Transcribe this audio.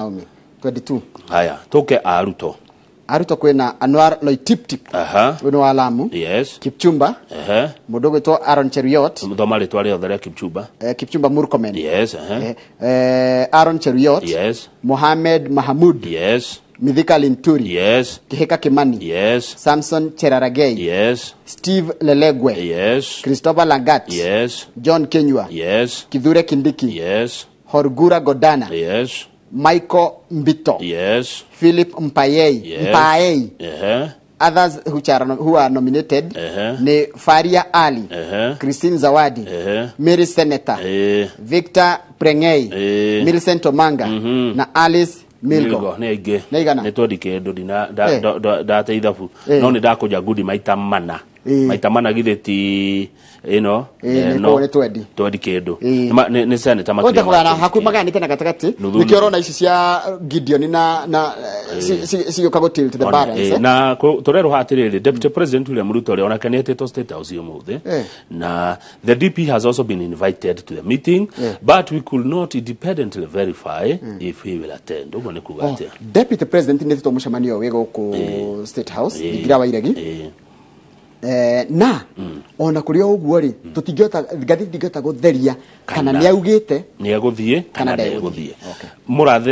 Naomi 22. Haya, tũke a Ruto. Aruto kwĩna Anwar Loitiptip. Ũyũ nĩ wa Lamu. Kipchumba. Mũndũ ũgwĩtwo Aaron Cheruiyot. Thoma rĩtwa rĩothe rĩa Kipchumba. Kipchumba Murkomen. Aaron Cheruiyot. Mohamed Mahamud. Mithika Linturi. Kihika Kimani. Samson Cherargei. Steve Lelegwe. Christopher Langat. John Kenywa. Kithure Kindiki. Horgura Godana. Michael Mbito. Philip Mpayei. Mpaei. Others who are nominated ni Faria Ali. Christine Zawadi. Mary Senator. Victor Prengei. Millicent Omanga na Alice Milgo. Milgo nĩ aingĩ. Nĩ aigana? Nĩ twendi kĩndũ ndina ndate ithabu. No nĩ ndakũnja ngundi maita mana. Maita mana githĩ ti ĩno? Nĩ no koguo nĩ twendi. Twendi kĩndũ. Nĩ senator Ũte makĩria ma kũgayana 20. hakuhĩ magayanĩte na gatagatĩ. Nuthu Nĩkĩo nuthu. ũrona ici cia Gideon na cigĩũka gũ tilt the balance. Na tũrerwo haha atĩrĩrĩ, Deputy President William Ruto ũrĩa onake nĩ etĩtwo State House ũmũthĩ. Na the DP has also been invited to the meeting, but we could not independently verify if he will attend. Ũguo nĩ kuga atĩa? Deputy President nĩ etĩtwo mũcemanio wĩ gũkũ State House, Thingira wa Iregi. Na ona kũrĩ o ũguo rĩ, tũtingĩhota, ngathĩti ndingĩhota gũtheria kana Kana. nĩ augĩte nĩ egũthiĩ kana kana ndegũthiĩ. ndegũthiĩ. Mũrathe.